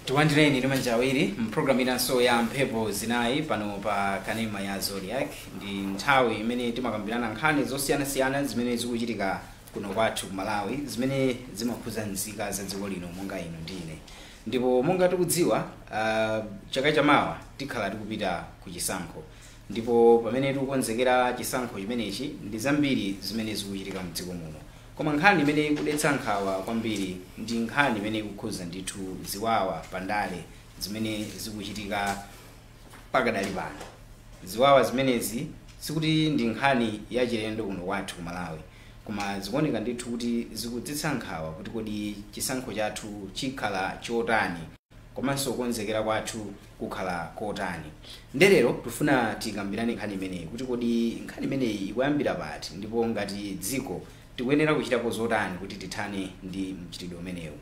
Tikulandireni ndi manja awiri mpulogalamu inanso ya Mphepo Zinayi pano pa kanema ya Zodiak. Ndi nthawi imene timakambirana nkhani zosiyanasiyana zimene zikuchitika kuno kwathu ku Malawi, zimene zimakhuza nzika za dziko lino monga inu ndi ine. Ndipo monga tikudziwa, chaka chamawa tikhala tikupita ku chisankho, ndipo pamene tikukonzekera chisankho chimenechi, ndi zambiri zimene zikuchitika mdziko muno. Koma nkhani imene ikudetsa nkhawa kwambiri ndi nkhani imene ikukhuza ndithu ziwawa pandale zimene zikuchitika pakadali pano. Ziwawa zimenezi sikuti ndi nkhani yachilendo kuno kwathu ku Malawi, koma zikuoneka ndithu kuti zikudzetsa nkhawa kuti kodi chisankho chathu chikhala chotani, komanso kukonzekera kwathu kukhala kotani. Ndelero tifuna tikambirane nkhani imeneyi, kuti kodi nkhani imeneyi ikuyambira pati, ndipo ngati dziko tikuyenera kuchitapo zotani kuti tithane ndi mchitidwe umenewu.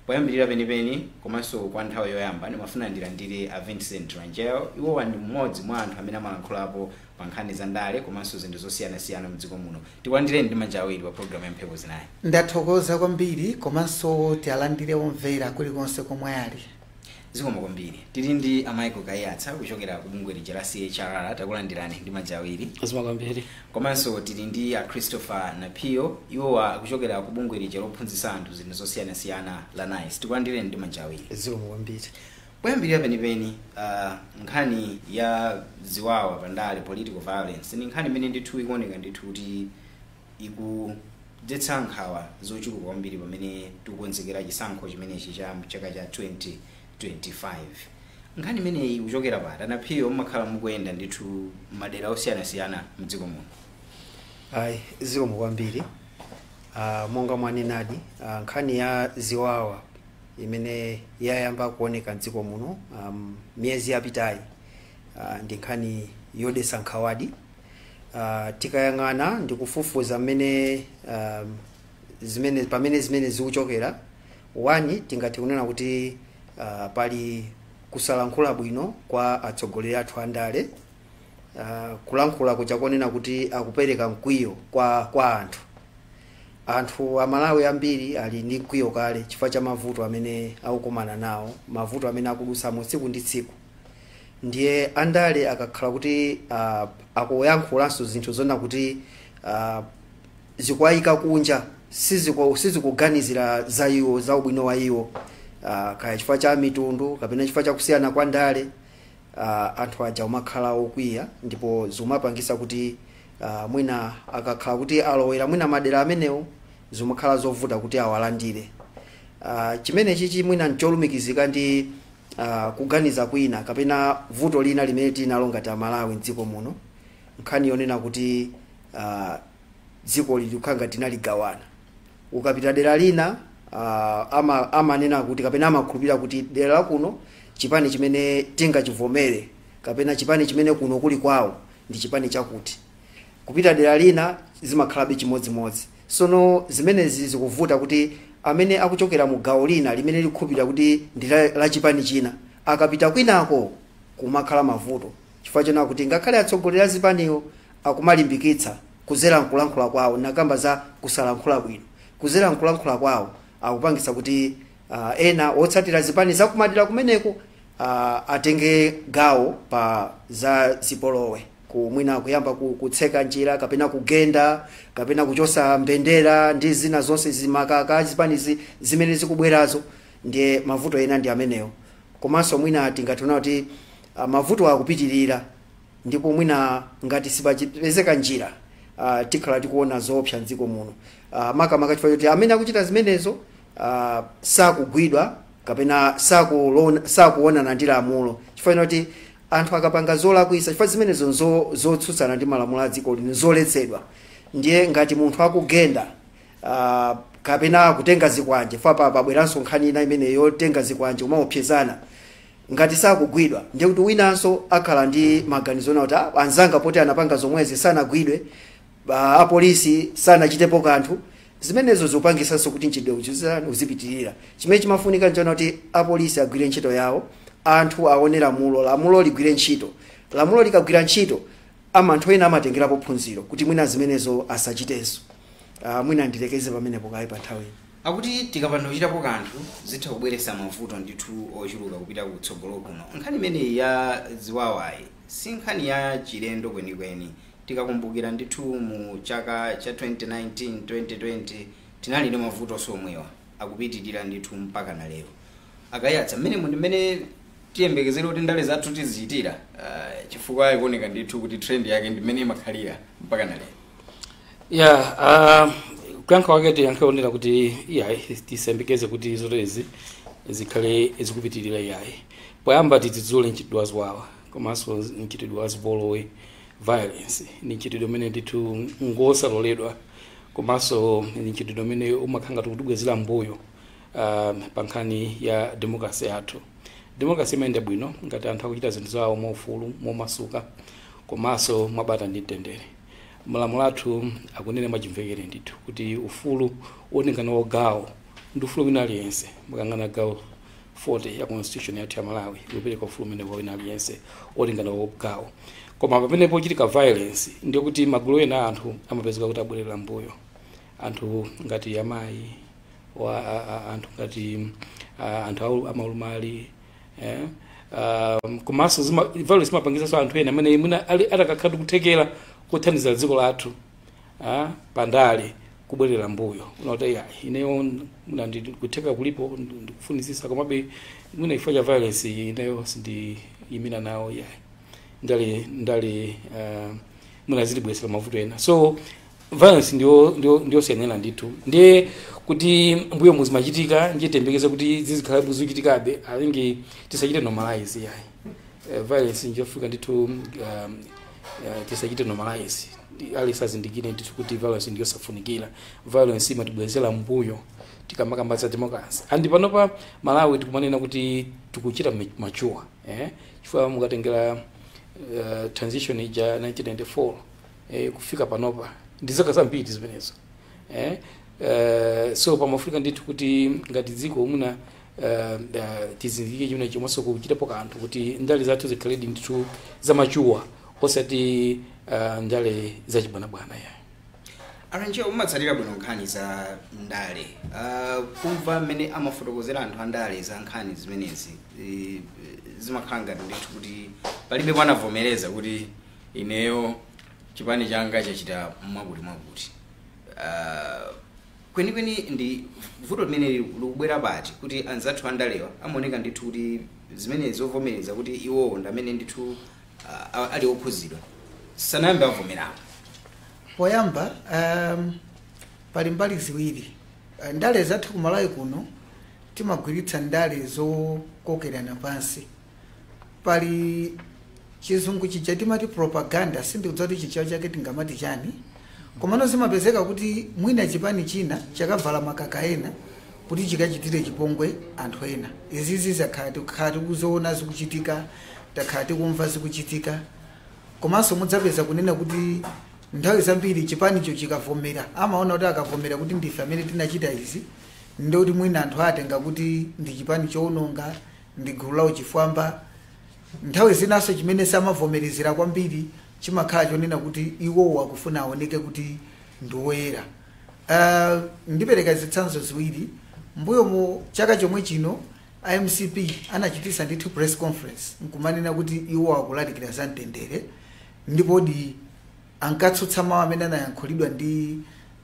Poyambirira penipeni komanso kwa nthawi yoyamba, ndimafuna ndilandire a Vincent Rangel. Iwowa ndi mmodzi mwa anthu amene amalankhulapo pa nkhani za ndale komanso zinthu zosiyanasiyana mdziko muno. Tikulandireni ndi manja awiri pa programu ya Mphepo Zinayi. Ndathokoza kwambiri, komanso tialandire omvera kulikonse komwe ali. Zikomo kwambiri. Tili ndi a Michael Kaiyatsa kuchokera ku bungwe lija la CHRR. Takulandirani ndi manja awiri. Zikomo kwambiri. Komanso tili ndi a Christopher Napio. Iwowa akuchokera ku bungwe lija lophunzitsa anthu zinthu zosiyanasiyana la NICE. Tikulandireni ndi manja awiri. Zikomo kwambiri. Poyambirira penipeni, nkhani ya ziwawa pandale, political violence, ndi nkhani imene ndithu ikuoneka ndithu kuti ikudzetsa nkhawa zochuluka kwambiri pamene tikukonzekera chisankho chimenechi cha chaka cha 2025. Nkhani imeneyi ikuchokera pati? Anaphiyo, mmakhala mukuyenda ndithu madera osiyanasiyana mdziko muno. Ayi, zikomo kwambiri. Monga mwanenadi, nkhani ya ziwawa imene yayamba kuoneka mdziko muno miyezi yapitayi ndi nkhani yodetsa nkhawadi. Tikayang'ana ndi kufufuza mmene zimene pamene zimene zikuchokera, one, tingathe kunena kuti pali kusalankhula bwino kwa atsogoleri athu andale, kulankhula kuja konena kuti akupereka mkwiyo kwa anthu. Anthu Amalawi ambiri ali ndi mkwiyo kale chifukwa cha mavuto amene akukumana nawo, mavuto amene akudutsamo tsiku ndi tsiku. Ndiye andale akakhala kuti akuyankhulanso zinthu zona kuti zikuwayika kunja, sizikuganizira za iwo, za ubwino wa iwo, kaya chifukwa cha mitundu kapena chifukwa cha kusiyana kwa ndale, anthu aja umakhala okwiya, ndipo zimapangisa kuti mwina akakhala kuti alowera mwina madera amenewo, zimakhala zovuta kuti awalandire. Chimene chichi mwina ncholumikizika ndi kuganiza kwina kapena vuto lina limene tinalo ngati Amalawi mdziko muno, nkhani yonena kuti dziko lili kukhala ngati tinaligawana. Ukapita dera lina, amanena kuti kapena amakhulupirira kuti dera lakuno chipani chimene tingachivomere kapena chipani chimene kuno kuli kwawo ndi chipani chakuti. Kupita dera lina zimakhalabe chimodzimodzi. Sono zimenezi zikuvuta kuti amene akuchokera mu gawo lina limene likukhulupirira kuti ndi la chipani china, akapita kwinako kumakhala mavuto, chifukwa chona kuti ngakhale atsogoleri a zipaniwo akumalimbikitsa kuzera nkulankhula kwawo, nakamba za kusalankhula bwino, kuzera nkulankhula kwawo akupangisa kuti ena otsatira zipani zakumadera kumeneko atenge gawo pa za zipolowe, kumwina kuyamba kutseka njira kapena kugenda kapena kuchosa mbendera ndi zina zonse zimakaka zipani zimene zikubwerazo. Ndiye mavuto ena ndi amenewo. Komanso mwina tingationa kuti mavuto akupitirira, ndipo mwina ngati sipachipezeka njira, tikhala tikuona zoopsa mdziko muno, makamaka chifukwa choti amene akuchita zimenezo sakugwidwa kapena sakuonana ndi lamulo, chifukwa choti anthu akapanga zolakwisa, chifukwa zimenezo zotsutsana ndi malamulo a dziko lino, zoletsedwa. Ndiye ngati munthu akugenda kapena kutenga zikwanje, fa pabweranso nkhani ina imene yotenga zikwanje kumaopsezana, ngati sakugwidwa, ndiye kuti winanso akhala ndi maganizo na kuti, "Ah, anzanga poti anapanga zomwezi sanagwidwe, apolisi sanachitepo kanthu." Zimenezo zikupangisanso kuti mchitidwe uchizani uzipitirira. Chimene chimafunika nchona kuti apolisi agwire ntchito yawo, anthu aone lamulo, lamulo ligwire ntchito. Lamulo likagwira ntchito, ama anthu ena amatengerapo phunziro kuti mwina zimenezo asachitenso. Mwina ndilekeze pamenepo kayi pa nthawi ino. Akuti tikapanda kuchitapo kanthu zitha kubweretsa mavuto ndithu ochuluka kupita kutsogolo kuno. Nkhani imeneyi ya ziwawayi si nkhani ya chilendo kwenikweni. Tikakumbukira ndithu mu chaka cha 2019 2020 tinali ndi mavuto somwewa akupitirira ndithu mpaka na lero. Akayatsa mmene mundi mmene tiyembekezere kuti ndale zathu tizichitira, chifukwa ikuoneka ndithu kuti trend yake ndi mmene imakhalira mpaka na lero. Ya, kuyankha kwake tiyankhaonera kuti iyayi, tisembekeze kuti zotezi zikhale zikupitirira, iyayi. Poyamba tidzudzule mchitidwe wa ziwawa komanso mchitidwe wa zipolowe. Violence ni mchitidwe umene ndithu ngosaloledwa, komanso ni mchitidwe umene umakhala ngati kutibwezera mbuyo pa nkhani ya democracy yathu. Democracy imayenda bwino ngati anthu akuchita zinthu zawo mwaufulu, momasuka komanso mwabata ndi mtendere. Malamulo athu akunena mwachimvekere ndithu kuti ufulu olingana wogawo ndi ufulu wina aliyense. Mukangana gawo 40 ya constitution yathu ya Malawi ikupereka ufulu umene kwa wina aliyense olingana wogawo. Koma pamene pochitika violence, ndiyo kuti magulu ena a anthu amapezeka kuti abwerera mbuyo, anthu ngati amayi wa anthu ngati anthu amaulumali, komanso violence imapangisanso anthu ena amene mwina ali atakakhala kuthekera kuthandiza dziko lathu pandale kubwerera mbuyo, unati ya ineyo mwina kutheka kulipo, ndikufunisisa, komabe mwina chifukwa cha violence ineyo sindiyimira nawo, yayi, ndale mwina zilibwesera mavuto ena. So violence ndiyo siyenera ndithu. Ndiye kuti mbuyo muzimachitika, ndiye tiyembekeze kuti zizikhala zikuchitikabe. Alingi tisachite normalize, yayi. Violence njofika ndithu, tisachite normalize. Ali sazindikire ndithu kuti violence ndiyo safunikira. Violence imatibwezera mbuyo tikamakamba za democracy. And panopa Malawi tikumanena kuti tikuchita mature, chifukwa mukatengera transition ija 1994 kufika panopa ndi zaka zambiri zimenezo. So pamafika ndithu kuti ngati dziko muna tizindikire chimene chomwenso kuchitapo kanthu kuti ndale zathu zikhaledi ndithu za mature, osati ndale zachibwanabwana ya. Aranjia, umatsatira bwino nkhani za ndale. Kumva mmene amafotokozera anthu a ndale za nkhani zimenezi, zimakhala ngati ndithu kuti palibe panavomereza kuti ineyo chipani changa chachita mwakuti mwakuti. Kwenikweni ndi vuto limene likubwera pati kuti anzathu andalewa amaoneka ndithu kuti zimene zovomereza kuti iwowo ndi amene ndithu ali okhuzidwa sanayambe avomerapo? Poyamba, pali mbali ziwiri. Ndale zathu kumalawi kuno timagwiritsa ndale zokokerana pansi. Pali chizungu chija timati propaganda, sindikudziwa kuti chichawo chake tingamati chani, komano zimapezeka kuti mwina chipani china chakavala makaka ena kuti chikachitire chipongwe anthu ena. Izizi zakhala tikhala tikuzoona zikuchitika, takhala tikumva zikuchitika. Komanso mudzapeza kunena kuti nthawi zambiri chipanicho chikavomera, amaona kuti akavomera kuti ndife amene tinachita izi, ndikuti mwina anthu atenga kuti ndi chipani chowononga, ndi gulu lawo chifwamba. Nthawi zinanso chimene samavomerezera kwambiri chimakhala chonena kuti iwowo akufuna aoneke kuti ndi woyera. Ndipereka zitsanzo ziwiri. Mbuyo mu chaka chomwe chino iMCP anachitisa ndithu press conference nkumanena kuti iwo akulalikira za mtendere, ndipodi ankatsutsa mawu amene anayankhulidwa ndi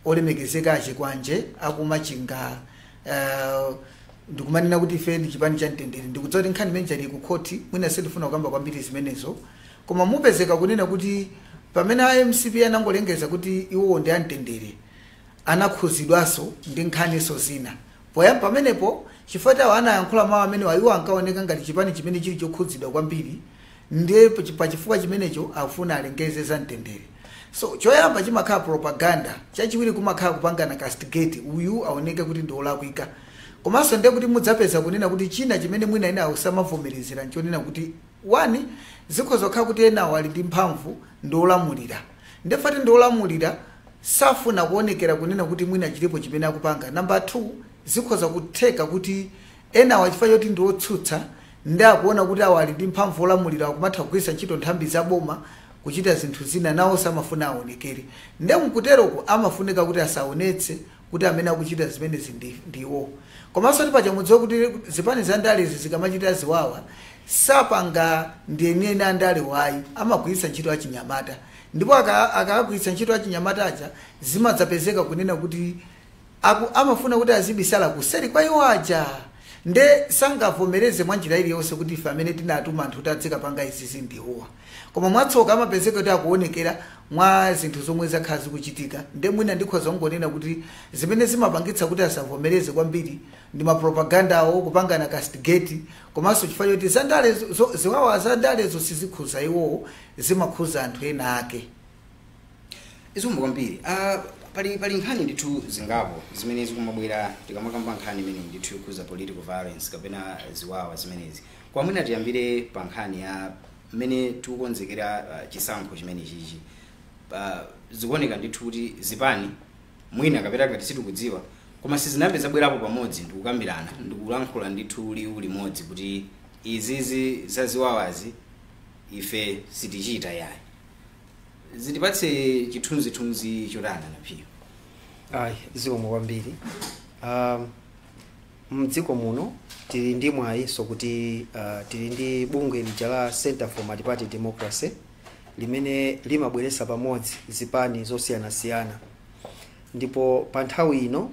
olemekezeka achikwanje akumachinga, ndikumanena kuti ife ndi chipani cha mtendere. Ndikudziwa kuti nkhani imene chali ku khoti, mwina sindifuna kukamba kwambiri zimenezo, koma mupezeka kunena kuti pamene iMCP anangolengeza kuti iwowo ndi amtendere, anakhuzidwanso ndi nkhaniso zina poyamba pamenepo, chifukwa tawo anayankhula mawu amene iwo ankaoneka ngati chipani chimene chili chokhuzidwa kwambiri, ndiye pachifukwa chimenecho akufuna alengeze za mtendere. So choyamba chimakhala propaganda, chachiwiri kumakhala kupangana castigate, uyu aoneke kuti ndi olakwika. Komanso ndiye kuti mudzapeza kunena kuti china chimene mwina ena samavomerezera nchonena kuti one, zikhoza kukhala kuti enawo ali ndi mphamvu, ndi olamulira, ndefati ndi olamulira, safuna kuonekera kunena kuti mwina chilipo chimene akupanga. Number 2, zikhoza kutheka kuti enawo chifukwa choti ndi otsutsa, ndi akuona kuti awo ali ndi mphamvu, olamulira, akumatha kugwiritsa ntchito nthambi za boma kuchita zinthu zina, nawo samafuna aonekere. Nde mkuteroko amafunika kuti asaonetse Kuti amene akuchita zimenezi ndiwo. Komanso tipacha mudziwe kuti zipani za ndalezi zikamachita ziwawa, sapanga ndiyeniyeni andale wayi, amagwiritsa ntchito achinyamata. Ndipo akagwiritsa ntchito achinyamata aja, zimadzapezeka kunena kuti amafuna kuti azibisala kuseri kwa iwo aja, nde sangavomereze mwa njira iliyonse kuti ife amene tinatuma anthu kuti adzikapanga izizi ndiwowa. Koma mwatsoka amapezeka kuti akuonekera mwa zinthu zomwe zakhala zikuchitika. Nde mwina ndikhoza kungonena kuti zimene zimapangitsa kuti asavomereze kwambiri ndi mapropaganda awo, kupangana castigate, komanso chifukwa choti zandale ziwawa zandalezo sizikhuza iwowo, zimakhuza anthu ena ake. Izombo kwambiri. Pali nkhani ndithu zingapo zimene zikumabwera tikamakamba nkhani imene ndithu yokhuza political violence kapena ziwawa zimenezi. Kwamwina tiyambire pa nkhani ya mmene tikukonzekera chisankho chimene chichi. Zikuoneka ndithu kuti zipani mwina kapena ngati sitikudziwa, koma sizinambe zabwerapo pamodzi ndikukambirana, ndikulankhula ndithu liwu limodzi kuti izizi za ziwawazi ife sitichita yayi. Zitipatse chithunzithunzi chotana naphiyo? Ayi, zikomo kwambiri. Mdziko muno tili ndi mwayinso kuti tili ndi bungwe lija la Center for Multiparty Democracy limene limabweretsa pamodzi zipani zosiyanasiyana. Ndipo pa nthawi ino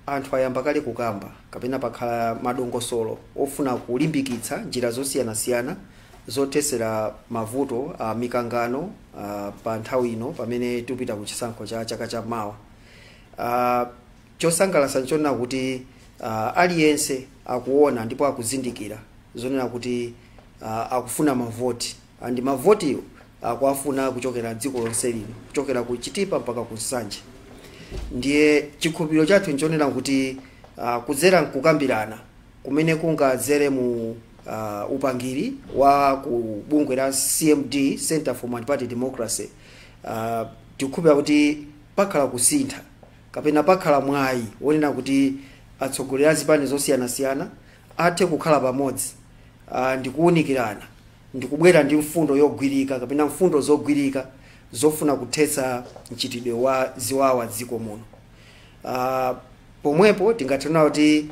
anthu ayamba kale kukamba kapena pakhala madongosolo ofuna kulimbikitsa njira zosiyanasiyana zothetsera mavuto a mikangano pa nthawi ino pamene tikupita ku chisankho cha chaka chammawa. Chosangalatsa nchonena kuti aliyense akuona ndipo akuzindikira zonena kuti akufuna mavoti, and mavotiwo akuafuna kuchokera dziko lonse lino, kuchokera ku Chitipa mpaka ku Nsanje. Ndiye chikhulupiriro chathu nchonena kuti kudzera mkukambirana kumene kungadzere mu upangiri wa ku bungwe la CMD, Center for Multiparty Democracy, tikukhulupirira kuti pakhala kusintha kapena pakhala mwayi wonena kuti atsogoleri a zipani zosiyanasiyana athe kukhala pamodzi ndikuwunikirana, ndikubwera ndi mfundo yogwirika kapena mfundo zogwirika zofuna kuthetsa mchitidwe wa ziwawa dziko muno. Pomwepo tingathe kuti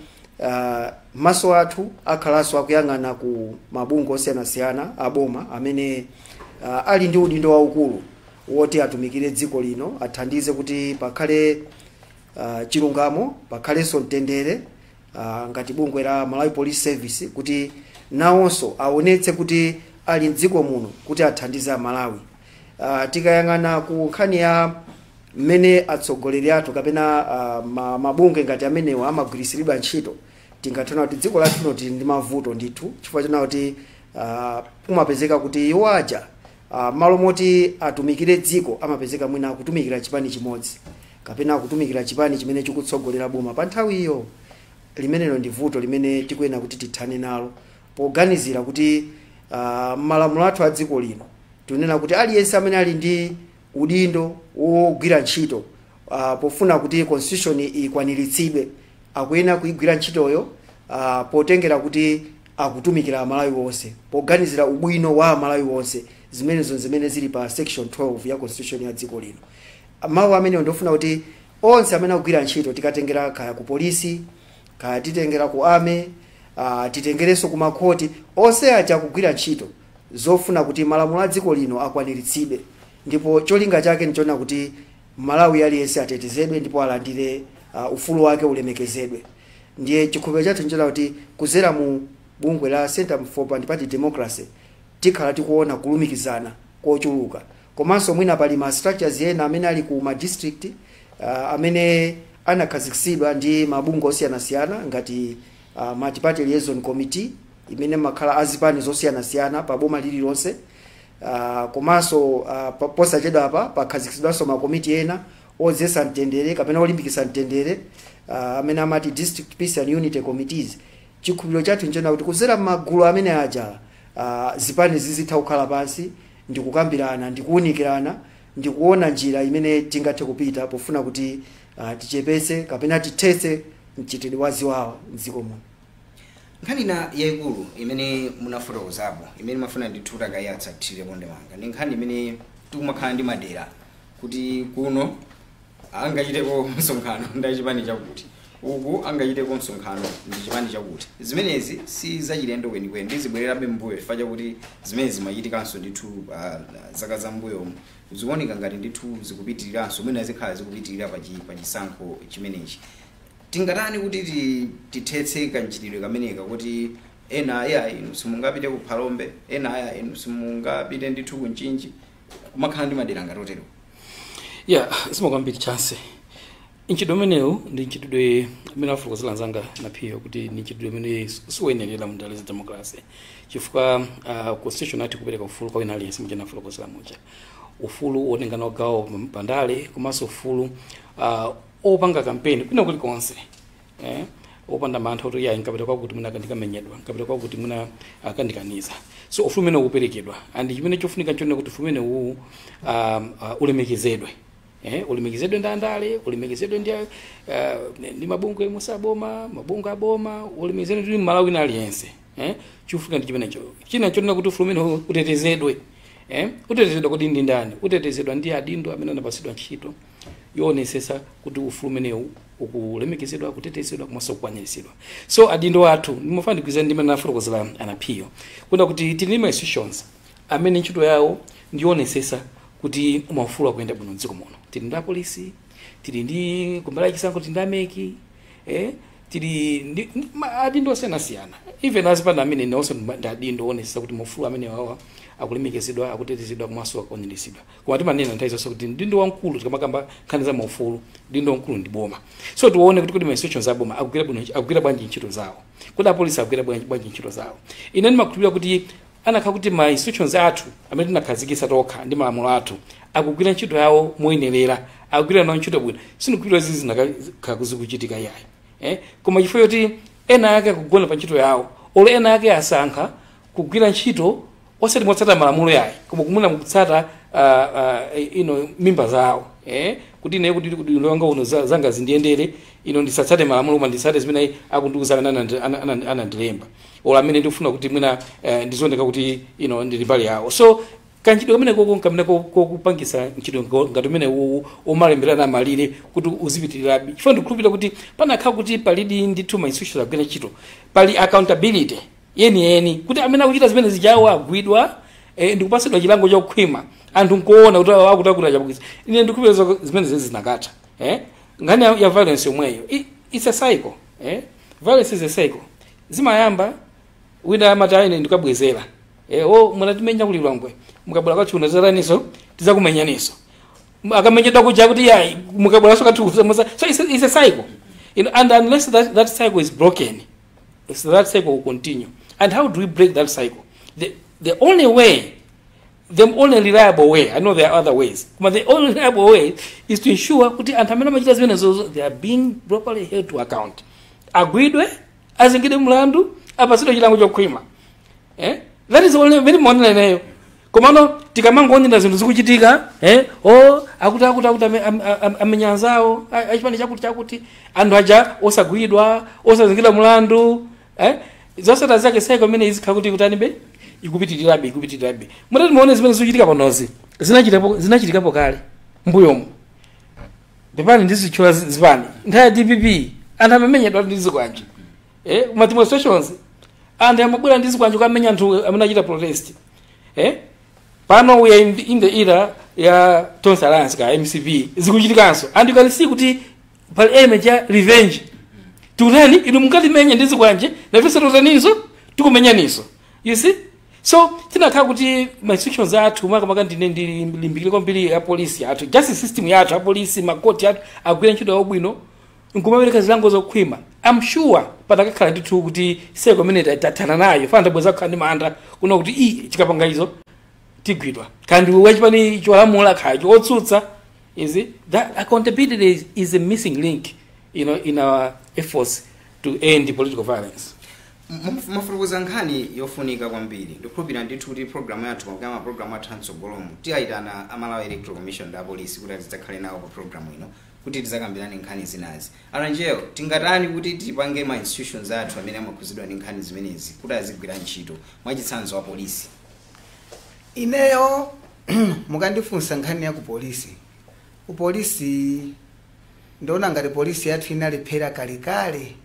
maso athu akhalanso akuyang'ana ku mabungwe osiyanasiyana aboma amene ali ndi udindo waukulu woti atumikire dziko lino, athandize kuti pakhale chilungamo, pakhalenso mtendere, ngati bungwe la Malawi Police Service, kuti nawonso aonetse kuti ali mdziko muno kuti athandize Amalawi. Tikayang'ana ku nkhani ya mmene atsogoleri athu kapena mabungwe ngati amenewa amagwiritsiridwa ntchito, tingathe kuti dziko lathu tili ndi mavuto ndithu, chifukwa chona kuti kumapezeka kuti iwo aja, malo moti atumikire dziko, amapezeka mwina akutumikira chipani chimodzi kapena akutumikira chipani chimene chikutsogolera boma pa nthawi iyo. Limenelo ndi vuto limene tikuyenera kuti tithane nalo, poganizira kuti malamulo athu a dziko lino tinena kuti aliyense amene ali ndi udindo wogwira ntchito pofuna kuti constitution ikwaniritsidwe akuyenera kuigwira ntchitoyo potengera kuti akutumikira Amalawi onse, poganizira ubwino wa Amalawi onse. Zimenezo zimene zili pa section 12 ya constitution ya dziko lino. Mawu amenewo ndofuna kuti onse amene akugwira ntchito, tikatengera kaya ku polisi, kaya titengera ku army, titengerenso ku makhoti, onse aja akugwira ntchito zofuna kuti malamulo a dziko lino akwaniritsidwe, ndipo cholinga chake ndichona kuti Malawi aliyense atetezedwe ndipo alandire ufulu wake ulemekezedwe. Ndiye chikhulupiriro chathu nchona kuti kuzera mu bungwe la Center for Multiparty Democracy tikhala tikuona kulumikizana kochuluka. Komanso mwina pali ma structures ena amene ali ku ma district amene anakhazikitsidwa ndi mabungwe osiyanasiyana ngati Multiparty Liaison Committee imene makhala azipani zosiyanasiyana pa boma lililonse. Komanso posachedwa apa pakhazikitsidwanso makomiti ena odzetsa mtendere kapena olimbikitsa mtendere amene amati District Peace and Unity Committees. Chikhulupiriro chathu nchona kuti kuzera m'magulu amene aja, zipani zizitha kukhala pansi ndikukambirana, ndikuwunikirana, ndikuona njira imene tingathe kupita pofuna kuti tichepetse kapena tithetse mchitidwe wa ziwawa mdziko muno. Nkhani ina yayikulu imene munafotokozapo, imene mafuna ndithu takayatsa tithire ponde wanga, ndi nkhani imene tikumakhala ndi madera kuti kuno Angachiteko msonkhano ndi chipani chakuti, uku angachiteko msonkhano ndi chipani chakuti. Zimenezi si zachilendo kwenikweni, ndizibwererabe mbuyo chifukwa chakuti zimene zimachitikanso ndithu zaka zambuyomu. Zikuoneka ngati ndithu zikupitiriranso, mwina zikhala zikupitirira pa chisankho chimenechi. Tingatani kuti tithetse kanchitidwe kameneka, kuti ena aya inu simungapite ku Phalombe, ena aya inu simungapite ndithu ku Mchinji, kumakhala ndi madera ngati otero? Yeah, zikomo kwambiri, Chance. Mchitidwe umenewu ndi mchitidwe umene afotokozera anzanga naphiyo kuti ndi mchitidwe umene siwoyenerera mu ndale za democracy, chifukwa constitution ati kupereka ufulu kwa wina aliyense, muja nafotokozera muja, ufulu wotenga nawo gawo pandale komanso ufulu opanga kampeni kwina kulikonse, opanda mantha kuti ya nkapita kwakuti mwina akandikamenyedwa, nkapita kwakuti mwina akandikaniza. So ufulu umene ukuperekedwa, and chimene chofunika nchonena kuti ufulu umene uwu ulemekezedwe, ulemekezedwe ndi andale, ulemekezedwe ndi mabungwe musaboma, mabungwe aboma, ulemekezedwe ndi Mmalawi wina aliyense. Chofunika ndi chimenecho. China chonena kuti ufulu umene utetezedwe, utetezedwa kuti ndi ndani? Utetezedwa ndi adindo amene anapatsidwa ntchito yoonetsetsa kuti ufulu umenewu ukulemekezedwa, kutetezedwa komanso kukwaniritsidwa. So adindo athu, ndimafuna ndi mmene anafotokozera anaphiyo kuna kuti tili ndi ma institutions amene ntchito yawo ndionetsetsa kuti maufulu akuyenda bwino mdziko muno. Tili ndi apolisi, tili ndi kumbali ya chisankho tili ndi a MEC, tili ndi adindo osiyanasiyana. Even azipani amene nawonso ndi adindo oonetsetsa kuti maufulu amene wawa akulemekezedwa, akutetezedwa komanso akukwaniritsidwa. Koma timanena nthawi zonse kuti mdindo wamkulu, tikamakamba nkhani za maufulu, mdindo wamkulu ndi boma. So tione kuti ma institutions aboma akugwira bwino, akugwira bwanji ntchito zawo, kuti apolisi akugwira bwanji ntchito zawo. Ine ndimakhulupirira kuti anakhala kuti ma institutions athu amene tinakhazikitsa tokha ndi malamulo athu akugwira ntchito yawo moyenerera, akugwira nawo ntchito bwino, sindikukhulupirira zizi zinakhala zikuchitika yayi. Koma chifukwa choti ena ake akugona pa ntchito yawo, olo ena ake asankha kugwira ntchito osati motsata malamulo yayi, koma kumuna mukutsata ino mimba zawo, kuti ine kuti uno wanga uno zanga zindiyendere, ino ndisatsate malamulo koma nditsate zimene akundiuza amene anandilemba, olo amene ndikufuna kuti mwina ndizioneka kuti ino ndili mbali yawo. So kanchitidwe kamene koko kamene kokupangisa ntchito ngati umene uwu umalemberana malire kuti uzipitirirabe, chifukwa ndikukhulupirira kuti panakhala kuti palidi ndithu ma institutions agwira ntchito, pali accountability yeniyeni, kuti amene akuchita zimene zijawo agwidwa, ndikupasidwa chilango chokhwima, anthu nkuona kuti awa akuti akuti achabukisa, ine ndikukhulupirira zimene zizi zinakatha. Nkhani ya violence yomweyo, it's a cycle. Violence is a cycle. Zimayamba wina amati ine ndikabwezera, o munatimenya ku Lilongwe, mukabwera kwathu zataniso, tizakumenyaniso. Akamenyedwa kuja kuti yayi, mukabweranso kathu. So it's a cycle, and unless that cycle is broken, so that cycle will continue. And how do we break that cycle? The only way, the only reliable way, I know there are other ways, but the only reliable way is to ensure kuti anthu amene amachita zimenezo, they are being properly held to account, agwidwe, azengedwe mlandu, apatsidwe chilango chokhwima. That is the only very maonera ineyo. Komano tikamangoonera zinthu zikuchitika, o akuti amenya anzawo achipani chakuti chakuti, anthu aja osagwidwa, osazengedwa mlandu, zotsatira zake cycle imene izikhala kuti kutanibe, ikupitirirabe, ikupitirirabe. Mutati muone zimene zikuchitika panozi zinachitikapo kale mbuyomu. Pepani ndizitchula zipani. Nthawi ya DPP anthu amamenyedwa ndi zikwanje, ma demonstrations, anthu amabwera ndi zikwanje kukamenya anthu amene achita protest. Pano we are in the era ya Tonse Alliance ka MCP, zikuchitikanso, and you can see kuti pali element ya revenge. Tikutani? Inu munkatimenya ndi zikwanje, nafenso tikutaninso? Tikumenyaninso. You see? So tinakhala kuti ma institutions athu, makamaka ndine ndilimbikire kwambiri ya polisi yathu, justice system yathu, apolisi, makoti athu agwira ntchito yawo bwino nkumapereka zilango zokhwima, I'm sure patakakhala ndithu kuti cycle imene tathana nayo. Fana tabweza kukhala ndi mantha kuno kuti i chikapanga izo tigwidwa, kandi wachipani cholamula kaya chotsutsa. Is it that accountability is a missing link in our efforts to end political violence. Mafurukuza nkhani yofunika kwambiri. Ndikukhulupirira ndithu kuti programu yathu, pakuyamba programu athu amtsogolomu, tiyayitana a Malawi Electoral Commission ndi apolisi kuti azidzakhale nawo pa programu ino kuti tidzakambirane nkhani zinazi. Arangel, tingatani kuti tipange ma institutions athu amene amakhuzidwa ndi nkhani zimenezi kuti azigwira ntchito, mwachitsanzo apolisi? Ineyo mukandifunsa nkhani ya kupolisi, kupolisi Ndiona ngati polisi yathu inalephera kalekale,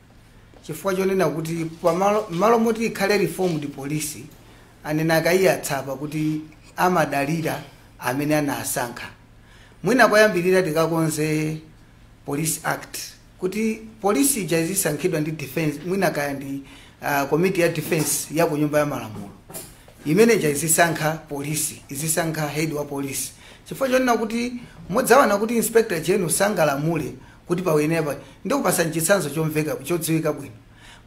chifukwa chonena kuti pamalo moti ikhale reformed polisi, anena akayiyatsapa kuti amadalira amene anasankha. Mwina koyambirira tikakonze Police Act kuti polisi ija izisankhidwa ndi defense, mwina kaya ndi committee ya defense ya ku nyumba ya malamulo, imene ija izisankha polisi, izisankha head wa polisi, chifukwa chonena kuti mudzawana kuti inspector general sangalamule kuti pawenepa. Ndikupasa chitsanzo chomveka, chodziwika bwino.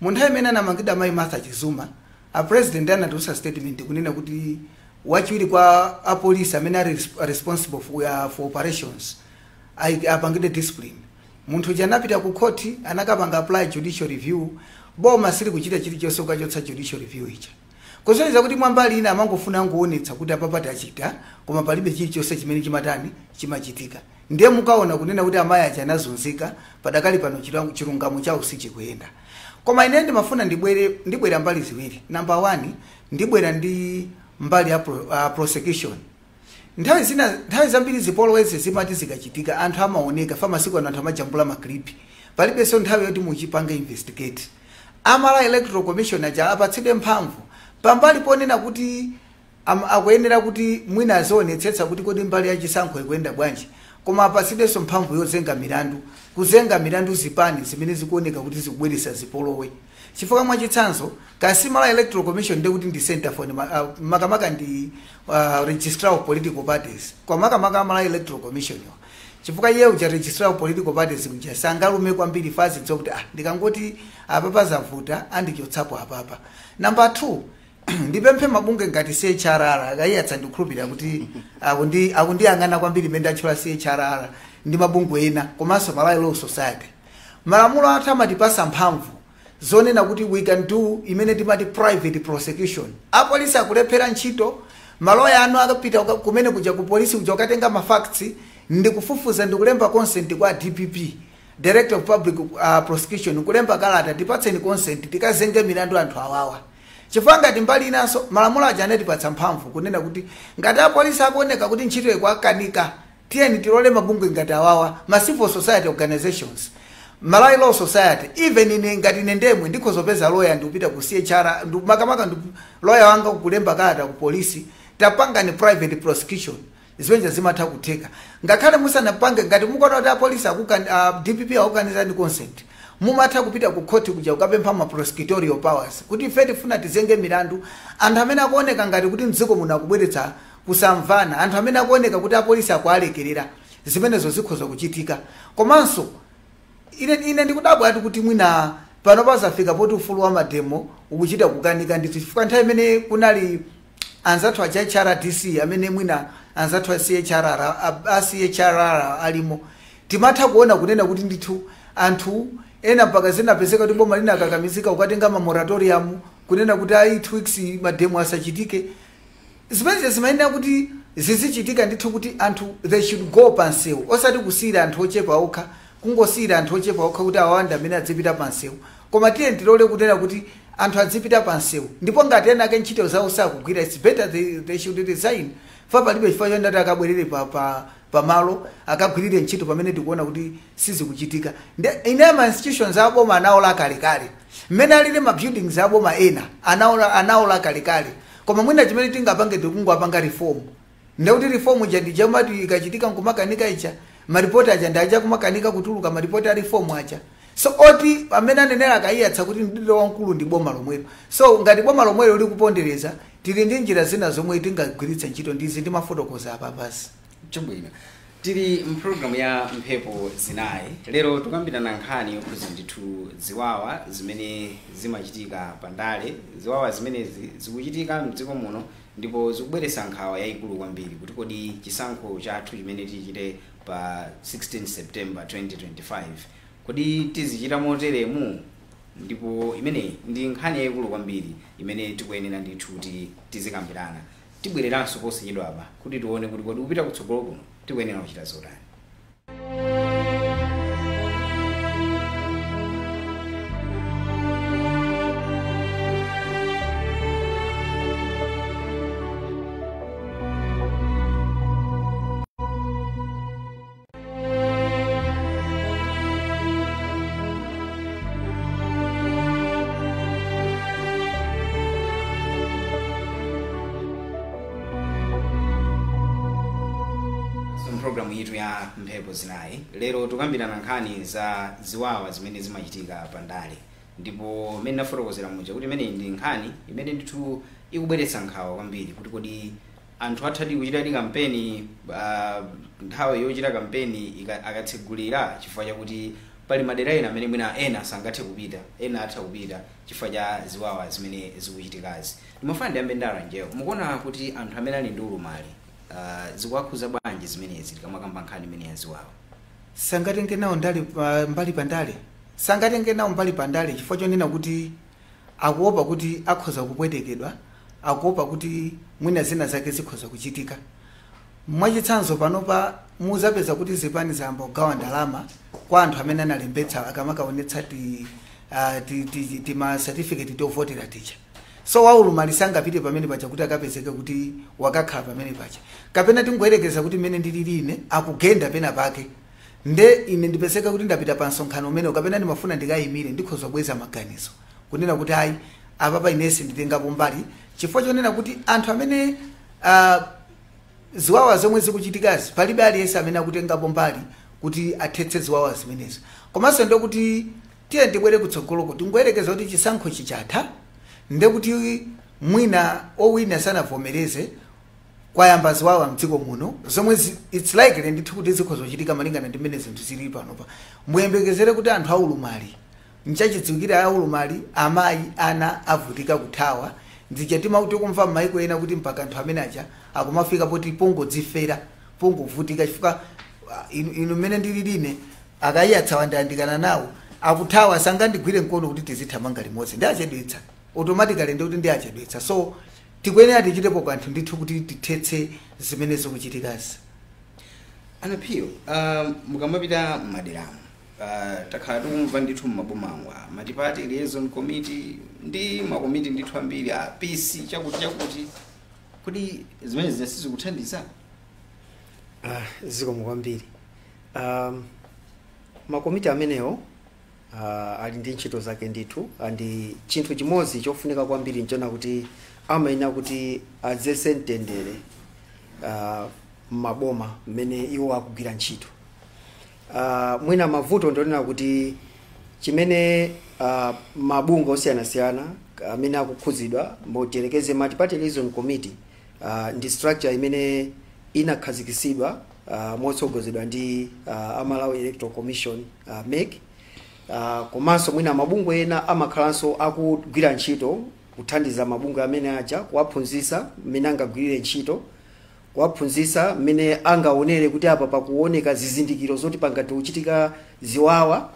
Mu nthawi imene anamangidwa mayi Martha Chizuma, a president anatulutsa statement kunena kuti wachiwiri kwa apolisi amene ali responsible for operations apangidwe discipline. Munthu uja anapita ku court, anakapanga apply judicial review. Boma sili kuchita chilichonse kukachotsa judicial review ija, kusonyeza kuti mwambali ina amangofuna angoonetsa kuti apapa tachita, koma palibe chilichonse chimene chimatani, chimachitika. Ndiye mukaona kunena kuti amayi aja anazunzika, padakali pano chilungamo chawo sichikuyenda. Koma ine ndimafuna ndibwera mbali ziwiri. Number 1, ndibwera ndi mbali ya prosecution. Nthawi zina, nthawi zambiri zipolowezi zimati zikachitika, anthu amaoneka fa masiku ano anthu amajambula ma clip, palibenso nthawi yoti muchipange investigate. Amala Electoral Commission aja apatsidwe mphamvu pambali ponena kuti akuyenera kuti mwina azionetsetsa kuti kodi mbali ya chisankho ikuyenda bwanji, koma apatsidwenso mphamvu yozenga milandu, kuzenga milandu zipani zimene zikuoneka kuti zikubweretsa zipolowe. Chifukwa mwachitsanzo, kasimala Electoral Commission ndiye kuti ndi center for makamaka ndi registrar of political parties, kwa makamaka amala Electoral Commission yo. Chifukwa iye uja registrar of political parties kuja sangalume kwambiri fazi dzokuti ndikangoti apapa zavuta andichotsapo apapa. Number 2, ndipemphe mabungwe ngati CHRR. Akayiyatsa ndikukhulupirira kuti akundiyang'ana kwambiri imene ndatchula CHRR ndi mabungwe ena, komanso Malawi Law Society. Malamulo athu amatipasa mphamvu zonena kuti we can do imene timati private prosecution. Apolisi akulephera ntchito, maloya anu akapita kumene kuja ku polisi kuja kukatenga ma facts ndikufufuza ndikulemba consent kwa DPP, Director of Public Prosecution, kulemba kalata, tipatseni consent tikazenge milandu anthu awawa. Chifukwa ngati mbali inanso malamulo aja anatipatsa mphamvu kunena kuti ngati apolisi akuoneka kuti ntchito ikuakanika, tiyeni tilole mabungwe ngati awawa, ma civil society organizations, Malawi Law Society, even ine ngati ine ndemwe ndikhozopeza lawyer ndikupita ku CHR, makamaka ndi lawyer wanga kulemba kalata ku polisi, tapanga ni private prosecution. Zimenezi zimatha kutheka ngakhale musanapange. Ngati mukuona kuti apolisi DPP akukanizani consent, mumatha kupita ku court kuja kukapempha ma prosecutorial powers kuti ife tifuna tizenge milandu anthu amene akuoneka ngati kuti mdziko muno akubweretsa kusamvana, anthu amene akuoneka kuti apolisi akualekerera. Zimenezo zikhoza kuchitika. Komanso ine ndikudabwa ati kuti mwina pano pazafika poti ufulu wa mademo ukuchita kukanika ndithu, chifukwa nthawi imene kunali anzathu a HRDC, amene mwina anzathu a CHRR, a CHRR alimo, timatha kuona kunena kuti ndithu anthu ena mpaka zinapezeka kuti boma lina akakamizika kukatenga ma moratorium kunena kuti ayi, 2 weeks mademo asachitike. Zimenezi zimayenera kuti zizichitika ndithu, kuti anthu they should go pansewu, osati kusiyira anthu ochepa okha, kungosiyira anthu ochepa okha kuti awanda amene adzipita pansewu, koma tiye tilole kunena kuti anthu adzipita pansewu. Ndipo ngati ena ake ntchito zawo sakugwira, it's better they should resign, fa palibe chifukwa chonati akabwerere pamalo akagwirire ntchito pamene tikuona kuti sizikuchitika. Ine ma institutions aboma anaola kalekale, mmene alili ma buildings aboma ena anaola kalekale, koma mwina chimene tingapange tikungopanga reform. Ndekuti reform ija ndijamati ikachitika nkumakanika ija, maripoti aja ndaja kumakanika kutuluka maripoti a reform aja. So oti amene anenera akayiyatsa kuti mdindo wamkulu ndi boma lomwelo. So ngati boma lomwelo likupondereza, tili ndi njira zina zomwe tingagwiritse ntchito, ndizi ndimafotokoza apa basi. Chabwino, tili mpulogalamu ya Mphepo Zinayi. Lero tikambirana nkhani yokhuza ndithu ziwawa zimene zimachitika pandale. Ziwawa zimenezi zikuchitika mdziko muno ndipo zikubweretsa nkhawa yayikulu kwambiri kuti kodi chisankho chathu chimene tichite pa 16 September 2025 kodi tizichita moteremu? Ndipo imeneyi ndi nkhani yayikulu kwambiri imene tikuyenera ndithu kuti tizikambirana. Tibwereranso posachedwa apa kuti tione kuti kodi kupita kutsogolo kuno tikuyenera kuchita zotani. Mpulogalamu yathu ya Mphepo Zinayi lero tikambirana nkhani za ziwawa zimene zimachitika pandale, ndipo mmene nafotokozera muja kuti imeneyi ndi nkhani imene ndithu ikubweretsa nkhawa kwambiri, kuti kodi anthu athadi kuchitadi kampeni nthawi yochita kampeni akatsegulira, chifukwa chakuti pali madera ena amene mwina ena sangathe kupita, ena atha kupita chifukwa cha ziwawa zimene zikuchitikazi. Ndimafuna ndiyambe ndalanjewo, mukuona kuti anthu amene ali ndi ulumali zikuwakhuza bwanji zimenezi tikamakamba nkhani imene ya ziwawa? Sangatenge nawo ndale mbali pandale, sangatenge nawo mbali pandale chifukwa chonena kuti akuopa kuti akhoza kupwetekedwa, akuopa kuti mwina zina zake zikhoza kuchitika. Mwachitsanzo, panopa muzapeza kuti zipani zayamba kugawa ndalama kwa anthu amene analembetsa akamakaonetsa ti ma certificate tovotera tija. So waulumali sangapite pamene paja kuti akapezeke kuti wakakhala pamene paja. Kapena tingoyerekeza kuti mmene ndilili ine akugenda pena pake, nde ine ndipezeka kuti ndapita pa msonkhano umenewo kapena ndimafuna ndikayimire, ndikhoza kubweza maganizo kunena kuti ayi, apapa inesi nditengapo mbali, chifukwa chonena kuti anthu amene ziwawa zomwe zikuchitikazi palibe aliyense amene akutengapo mbali kuti athetse ziwawa zimenezo. Komanso ndekuti tiye tibwere kutsogoloko, tingoyerekeza kuti chisankho chichatha, ndekuti mwina owina sanavomereze, kwayamba ziwawa mdziko muno zomwe it's likely ndithu kuti zikhoza kuchitika malingana ndi mmene zinthu zilili panopa. Muyembekezere kuti anthu aulumali, nchachidziwikire aulumali, amayi, ana avutika kuthawa. Ndija timauti kumva m'maiko ena kuti mpaka anthu amene aja akumafika poti pongodzifera, pongovutika, chifukwa inu mmene ndili akayiyatsa wandiyandikana nawo, akuthawa, sangandigwire mkono kuti tizithamanga limodzi, ndi achedwetsa automatically, ndikuti ndi achedwetsa. So tikuyenera tichitepo kanthu ndithu kuti tithetse zimene zikuchitikazi. Anaphiyo, mukamapita m'maderamo, takhala tikumva ndithu m'mabomangwa multi-party liaison committee ndi makomiti ndithu ambiri a peace, chakuti chakuti, kodi zimene zina sizikuthandiza? Ah, zikomo kwambiri. Makomiti amenewo ali ndi ntchito zake ndithu, andi chinthu chimodzi chofunika kwambiri nchona kuti amayenera kuti adzese mtendere m'maboma mmene iwo akugwira ntchito. Mwina mavuto ndionena kuti chimene mabungwe osiyanasiyana amene akukhudzidwa, motiyerekeze multi-party liaison committee, ndi structure imene inakhazikitsidwa motsogozedwa ndi Amalawi Electoral Commission, MEC, komanso mwina mabungwe ena amakhalanso akugwira ntchito kuthandiza mabungwe amene aja, kuwaphunzitsa mmene angagwirire ntchito, kuwaphunzitsa mmene angaonere kuti apa pakuoneka zizindikiro zoti pangati kuchitika ziwawa.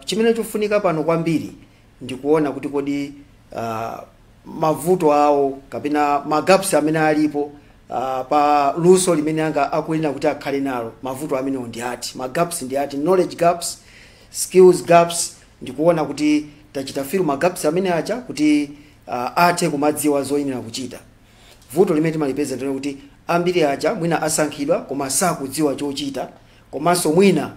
Chimene chofunika pano kwambiri ndikuona kuti kodi mavuto awo kapena ma gaps amene alipo pa luso limene anga akuyenera kuti akhale nalo, mavuto amenewo ndi ati, ma gaps ndi ati, knowledge gaps, skills gaps, ndikuona kuti tachita fill ma gaps amene aja kuti athe kumadziwa zoyenera kuchita. Vuto limene timalipeza ndilo kuti ambiri aja mwina asankhidwa koma sakudziwa chochita, komanso mwina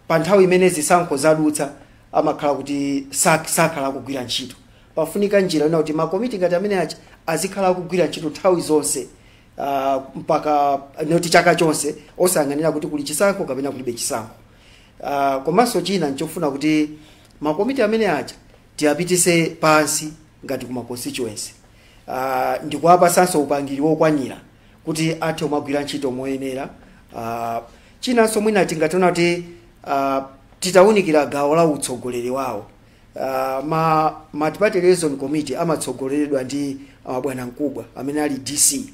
pa nthawi imene zisankho zadutsa amakhala kuti sakhala akugwira ntchito. Pafunika njira yona kuti makomiti ngati amene aja azikhala akugwira ntchito nthawi zonse, mpaka noti chaka chonse, osayang'anira kuti kuli chisankho kapena kulibe chisankho. Komanso china nchofuna kuti makomiti amene aja tiyapitise pansi ngati kuma constituency, ndikuwapasanso upangiri wokwanira kuti athe kumagwira ntchito moyenera. Chinanso mwina tingationa kuti titawunikira gawo la utsogoleri wawo, ma multi-party liaison committee amatsogoleredwa ndi mabwana mkubwa amene ali DC.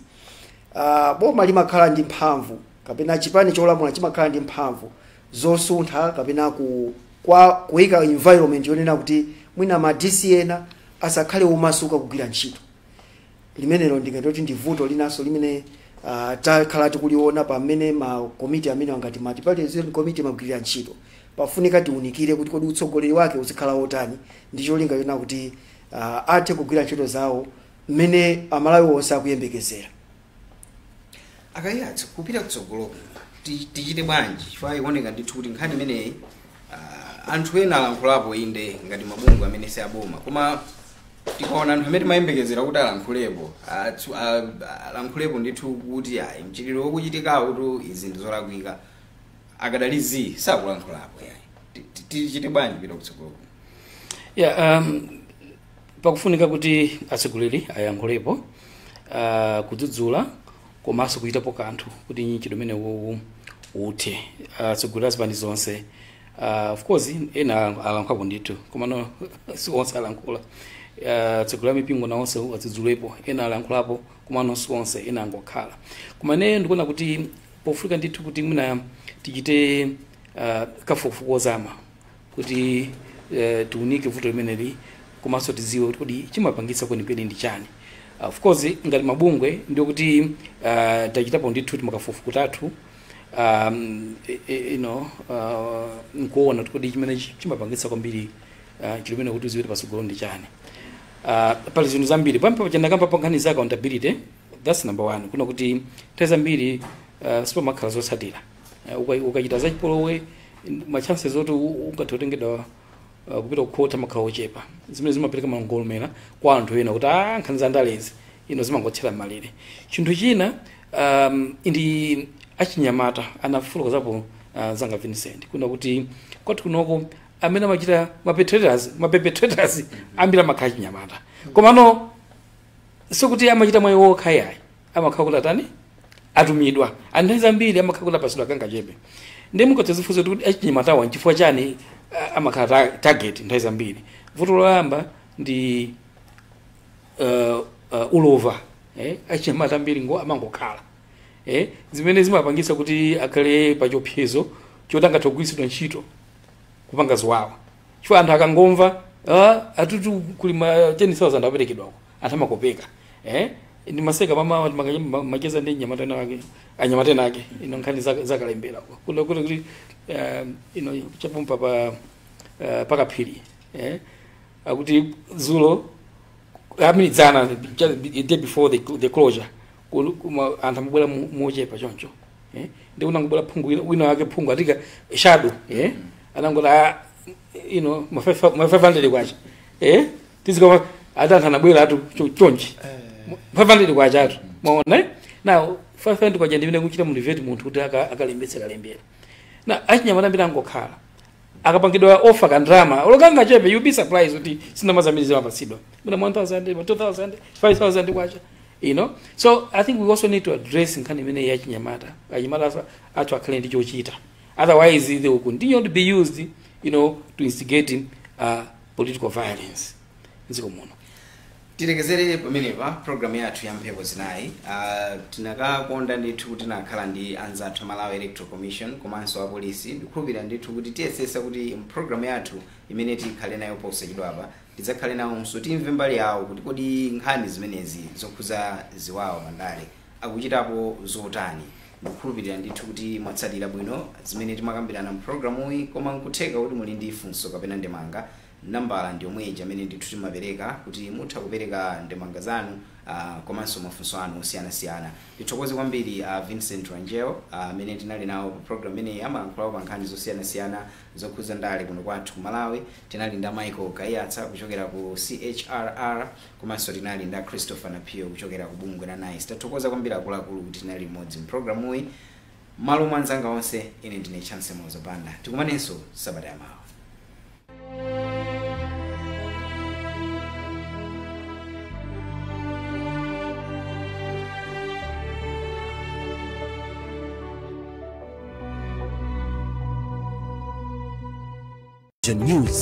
Boma limakhala ndi mphamvu kapena chipani cholamula chimakhala ndi mphamvu zosuntha kapena kuyika environment yonena kuti mwina ma DC ena asakhale omasuka kugwira ntchito. Limenelo ndingatoti ndi vuto linanso limene takhala tikuliona pamene ma komiti amene angati multi-party liaison committee magwirira ntchito. Pafunika tiunikire kuti kodi utsogoleri wake uzikhala wotani, ndi cholinga chona kuti athe kugwira ntchito zawo mmene Amalawi onse akuyembekezera. Akayatsa kupita kutsogolo tichite bwanji? Chifukwa ikuoneka ndithu kuti nkhani imeneyi, anthu ena alankhulapo inde ngati mabungwe amene si aboma, koma Tikaona anthu amene timayembekezera kuti alankhulepo, alankhulepo ndithu kuti ayi, mchitidwe wokuchitikawo tu izi ndi zolakwika, akadalizi sakulankhulapo yayi. Tichite bwanji kupita kutsogolo? Yeah, pakufunika kuti atsogoleri ayankhulepo, kudzudzula komanso kuchitapo kanthu kuti mchitidwe umene uthe. Atsogoleri azipani zonse, of course ena alankhulapo ndithu, komano si onse alankhula. Atsogoleri amipingo nawonse adzudzulepo, ena alankhulapo, komano si onse, ena angokhala. Koma ineyo ndikuona kuti pofika ndithu kuti mwina tichite kafukufuku ozama kuti tiunike vuto limeneli, komanso tidziwe kuti kodi chimapangitsa kwenikweni ndi chani. Of course ngati mabungwe ndio kuti tachitapo ndithu timakafukufuku tathu, nkuona kuti kodi chimene chimapangitsa kwambiri chimene kuti uziwite patsogolo ndi chani. Pali zinthu zambiri pampa chandakamba pa nkhani za accountability, that's number one. Kuna kuti nthawi zambiri sipamakhala zotsatira. Ukachita zachipolowe, ma chances oti ungathe kutengedwa kupita kukhota makhala ochepa, zimene zimapereka mangolomera kwa anthu ena kuti nkhani za ndalezi ino zimangothera malire. Chinthu china ndi achinyamata anafotokozapo zanga Vincent, kuna kuti kwathu kunoko amene amachita ma perpetrators ambiri amakhala achinyamata, komano sikuti amachita mwayi wokha yayi, amakhala kuti atani, atumidwa. Anthu zambiri amakhala kuti apasidwa kangachepe. Ndi mukathe kuti achinyamatawa nchifukwa chani amakhala target nthawi zambiri? Vuto loyamba ndi ulova. Achinyamata ambiri ngo amangokhala, zimene zimapangitsa kuti akhale pachiopsezo choti angathe kugwiritsidwa ntchito kupanga ziwawa, chifukwa anthu akangomva atutu kuli ma 10,000 aperekedwako, anthu amakopeka. Ndimaseka mama macheza ndi anyamata ake, anyamata ake ino nkhani zakalembera kuti kuti ino chapompa pa pakaphiri, akuti zulo aminidzana, the day before the closure, kuma anthu amabwera mochepa choncho, ndi unangobwera phungu wina wake, phungu atika shadow, anangoti ma 500 kwacha, tizikama ati anthu anabwera atu chonchi 500 kwacha atu, maona, eh? Now 500 kwacha ndimene kuchita motivate munthu kuti akalembetse kalembera. Na achinyamata ambiri angokhala, akapangidwa offer kandrama olokanga chepe, you be surprised kuti sindama zambiri zimapatsidwa, muna 1000, 2000, 5000 kwacha. So I think we also need to address nkhani imene ya chinyamata. Achinyamata athu akhale ndi chochita, otherwise they will continue to be used to instigate political violence mdziko muno. Tilekezere pamenepa programu yathu ya Mphepo Zinayi. Tinakakonda ndithu kuti tinakhala ndi anzathu Malawi Electoral Commission komanso apolisi. Ndikukhulupirira ndithu kuti tiyesesa kuti mpulogalamu yathu imene tikhale nayo posachedwapa tidzakhale nawonso, timve mbali yawo kuti kodi nkhani zimenezi zokhuza ziwawa pandale akuchitapo zotani. Ndikukhulupirira ndithu kuti mwatsatira bwino zimene timakambirana mpulogalamuyi, koma nkutheka kuti muli ndi funso kapena ndemanga, nambala ndi yomweyi amene ndithu timapereka kuti mutha kupereka ndemanga zanu komanso mafunso anu osiyanasiyana. Ndithokoze kwambiri Vincent Rangel amene tinali nawo pa program imeneyi, amalankhulapo pa nkhani zosiyanasiyana zokhuza ndale kuno kwathu ku Malawi. Tinali nda Michael Kaiyatsa kuchokera ku CHRR, komanso tinali nda Christopher Napio kuchokera ku bungwe la NICE. Tathokoza kwambiri akuluakulu kuti tinali limodzi mpulogalamuyi. Malo mwa anzanga onse, ine ndine Chance Mozopanda. Tikumanenso sabata yamawa. News.